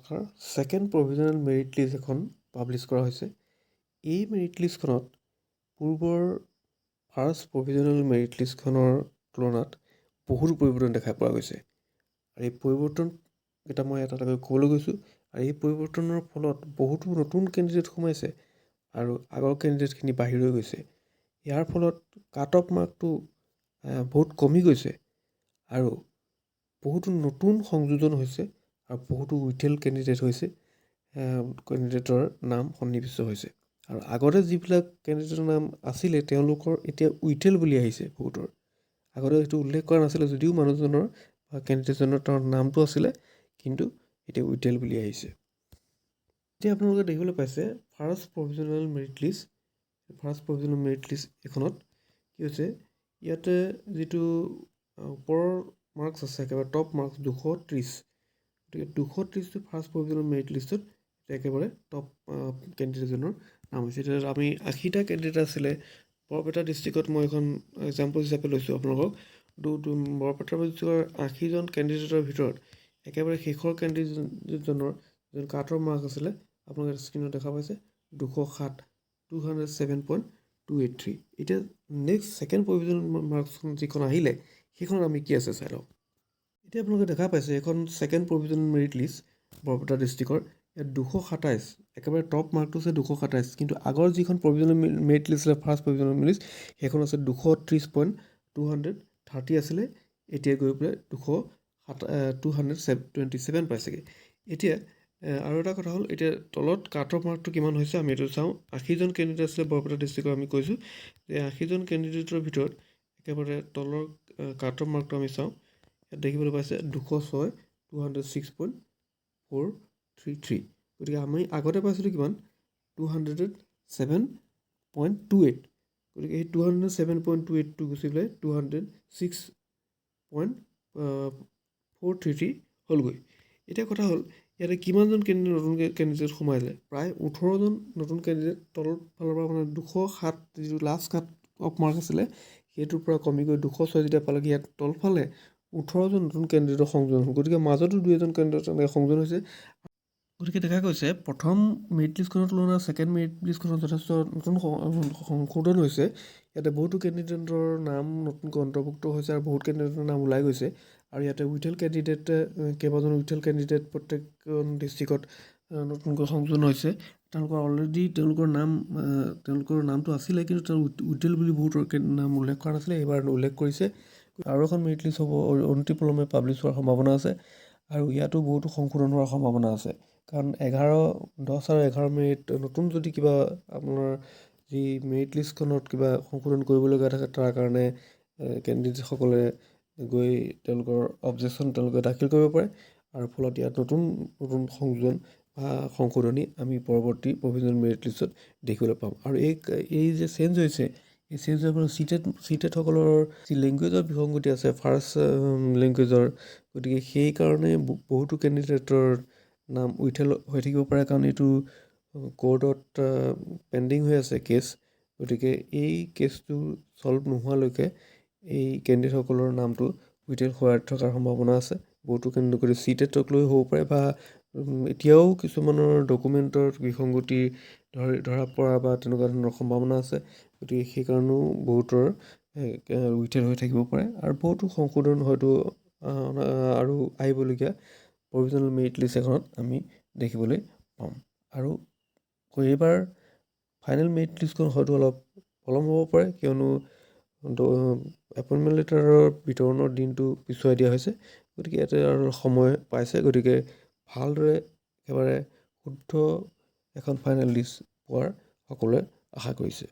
শাখাৰ second provisional merit list এখন publish কৰা হৈছে। এই মেৰিট লিষ্টখনত পূৰ্বৰ ফাৰ্ষ্ট প্ৰভিজনেল মেৰিট লিষ্টখনৰ তুলনাত বহুতো পৰিৱৰ্তন দেখা পোৱা গৈছে আৰু এই পৰিৱৰ্তনকেইটা মই এটা এটাকৈ ক'বলৈ গৈছোঁ। আৰু এই পৰিৱৰ্তনৰ ফলত বহুতো নতুন কেণ্ডিডেট সোমাইছে আৰু আগৰ কেণ্ডিডেটখিনি বাহিৰ হৈ গৈছে। ইয়াৰ ফলত কাট অফ মাৰ্কটো বহুত কমি গৈছে আৰু বহুতো নতুন সংযোজন হৈছে আৰু বহুতো উইথহেল্ড কেণ্ডিডেট হৈছে, কেণ্ডিডেটৰ নাম সন্নিৱিষ্ট হৈছে। আৰু আগতে যিবিলাক কেণ্ডিডেটৰ নাম আছিলে, তেওঁলোকৰ এতিয়া উইথহেল্ড বুলি আহিছে বহুতৰ। আগতে সেইটো উল্লেখ কৰা নাছিলে যদিও মানুহজনৰ বা কেণ্ডিডেটজনৰ তেওঁৰ নামটো আছিলে, কিন্তু এতিয়া উইথহেল্ড বুলি আহিছে। এতিয়া আপোনালোকে দেখিবলৈ পাইছে first provisional merit list. First provisional merit list এইখনত কি হৈছে? ইয়াতে যিটো ওপৰৰ মাৰ্কছ আছে, একেবাৰে টপ মাৰ্কছ 230। গতিকে 230টো ফাৰ্ষ্ট প্ৰভিজনেল মেৰিট লিষ্টত একেবাৰে টপ কেণ্ডিডেটজনৰ নাম হৈছে। এতিয়া আমি 80টা কেণ্ডিডেট আছিলে বৰপেটা ডিষ্ট্ৰিক্টত, মই এখন এক্সাম্পল হিচাপে লৈছোঁ আপোনালোকক। বৰপেটা ডিষ্ট্ৰিক্টৰ 80জন কেণ্ডিডেটৰ ভিতৰত একেবাৰে শেষৰ কেণ্ডিডেটজনৰ যোন কাট অফ মাৰ্ক আছিলে, আপোনালোকে স্ক্ৰীণত দেখা পাইছে, 207, 207.283। এতিয়া নেক্সট ছেকেণ্ড প্ৰভিজনেল মাৰ্কছখন যিখন আহিলে, সেইখনত আমি কি আছে চাই লওঁ। এতিয়া আপোনালোকে দেখা পাইছে, এইখন second provisional merit list Barpeta ডিষ্ট্ৰিক্টৰ। ইয়াত 227, একেবাৰে টপ মাৰ্কটো আছে 227। কিন্তু আগৰ যিখন প্ৰভিজনেল মেৰিট লিষ্ট আছিলে, ফাৰ্ষ্ট প্ৰভিজনেল লিষ্ট, সেইখন আছে 230.230 আছিলে। এতিয়া গৈ পেলাই 207, 227 পাইছেগৈ। এতিয়া আৰু এটা কথা হ'ল, এতিয়া তলত কাট অফ মাৰ্কটো কিমান হৈছে আমি এইটো চাওঁ। 80জন কেণ্ডিডেট আছিলে বৰপেটা ডিষ্ট্ৰিক্টৰ। আমি কৈছোঁ যে 80জন কেণ্ডিডেটৰ ভিতৰত একেবাৰে তলৰ কাট অফ মাৰ্কটো আমি চাওঁ। ইয়াত দেখিবলৈ পাইছে 206, 206.433। গতিকে আমি আগতে পাইছিলোঁ কিমান? 207.28। গতিকে এই 207.28টো গুচি পেলাই 206.433 হ'লগৈ। এতিয়া কথা হ'ল, ইয়াতে কিমানজন কেণ্ডিডেট, নতুনকৈ কেণ্ডিডেট সোমাইলে? প্ৰায় 18জন নতুন কেণ্ডিডেট তলৰ ফালৰ পৰা, মানে 207 যিটো লাষ্ট কাট অফ মাৰ্ক আছিলে, সেইটোৰ পৰা কমি গৈ 206 যেতিয়া পালেগৈ, ইয়াত তলফালে 18জন নতুন কেণ্ডিডেটৰ সংযোজন হ'ল। গতিকে মাজতো দুই এজন কেণ্ডিডেট তেনেকৈ সংযোজন হৈছে। গতিকে দেখা গৈছে, প্ৰথম মেৰিট লিষ্টখনৰ তুলনাত ছেকেণ্ড মেৰিট লিষ্টখনত যথেষ্ট নতুন সংশোধন হৈছে। ইয়াতে বহুতো কেণ্ডিডেটৰ নাম নতুনকৈ অন্তৰ্ভুক্ত হৈছে আৰু বহুত কেণ্ডিডেটৰ নাম ওলাই গৈছে। আৰু ইয়াতে উইথহেল্ড কেণ্ডিডেট, কেইবাজনো উইথহেল্ড কেণ্ডিডেট প্ৰত্যেকখন ডিষ্ট্ৰিক্টত নতুনকৈ সংযোজন হৈছে। তেওঁলোকৰ অলৰেডি তেওঁলোকৰ নামটো আছিলে, কিন্তু তেওঁ উইথহেল্ড বুলি বহুতৰ নাম উল্লেখ কৰা নাছিলে, এইবাৰ উল্লেখ কৰিছে। আৰু এখন মেৰিট লিষ্ট হ'ব, অনতিপলমে পাব্লিছ হোৱাৰ সম্ভাৱনা আছে আৰু ইয়াতো বহুতো সংশোধন হোৱাৰ সম্ভাৱনা আছে। কাৰণ 11, 10 আৰু 11 মেৰিট নতুন যদি কিবা আপোনাৰ যি মেৰিট লিষ্টখনত কিবা সংশোধন কৰিবলগীয়া থাকে, তাৰ কাৰণে কেণ্ডিডেটসকলে গৈ তেওঁলোকৰ অবজেকশ্যন তেওঁলোকে দাখিল কৰিব পাৰে আৰু ফলত ইয়াত নতুন নতুন সংযোজন বা সংশোধনী আমি পৰৱৰ্তী প্ৰভিজনেল মেৰিট লিষ্টত দেখিবলৈ পাম। আৰু এই যে চেঞ্জ হৈছে, এই চেঞ্জ হোৱাৰ ফলত চিটেটসকলৰ যি লেংগুৱেজৰ বিসংগতি আছে, ফাৰ্ষ্ট লেংগুৱেজৰ, গতিকে সেইকাৰণে বহুতো কেণ্ডিডেটৰ নাম উইথহেল্ড হৈ থাকিব পাৰে। কাৰণ এইটো কোৰ্টত পেণ্ডিং হৈ আছে কেছ। গতিকে এই কেছটো ছল্ভ নোহোৱালৈকে এই কেণ্ডিডেটসকলৰ নামটো উইথহেল্ড হোৱাৰ থকাৰ সম্ভাৱনা আছে। বহুতো কেণ্ডিডেট চি টেটক লৈ হ'ব পাৰে বা এতিয়াও কিছুমানৰ ডকুমেণ্টৰ বিসংগতি ধৰা পৰা বা তেনেকুৱা ধৰণৰ সম্ভাৱনা আছে। গতিকে সেইকাৰণেও বহুতৰ উইথহেল্ড হৈ থাকিব পাৰে। আৰু বহুতো সংশোধন হয়তো আৰু আহিবলগীয়া প্ৰভিজনেল মেৰিট লিষ্ট এখনত আমি দেখিবলৈ পাম। আৰু এইবাৰ ফাইনেল মেৰিট লিষ্টখন হয়তো অলপ পলম হ'ব পাৰে, কিয়নো এপইণ্টমেণ্ট লেটাৰৰ বিতৰণৰ দিনটো পিছুৱাই দিয়া হৈছে। গতিকে ইয়াতে আৰু সময় পাইছে। গতিকে ভালদৰে একেবাৰে শুদ্ধ এখন ফাইনেল লিষ্ট পোৱাৰ সকলোৱে আশা কৰিছে।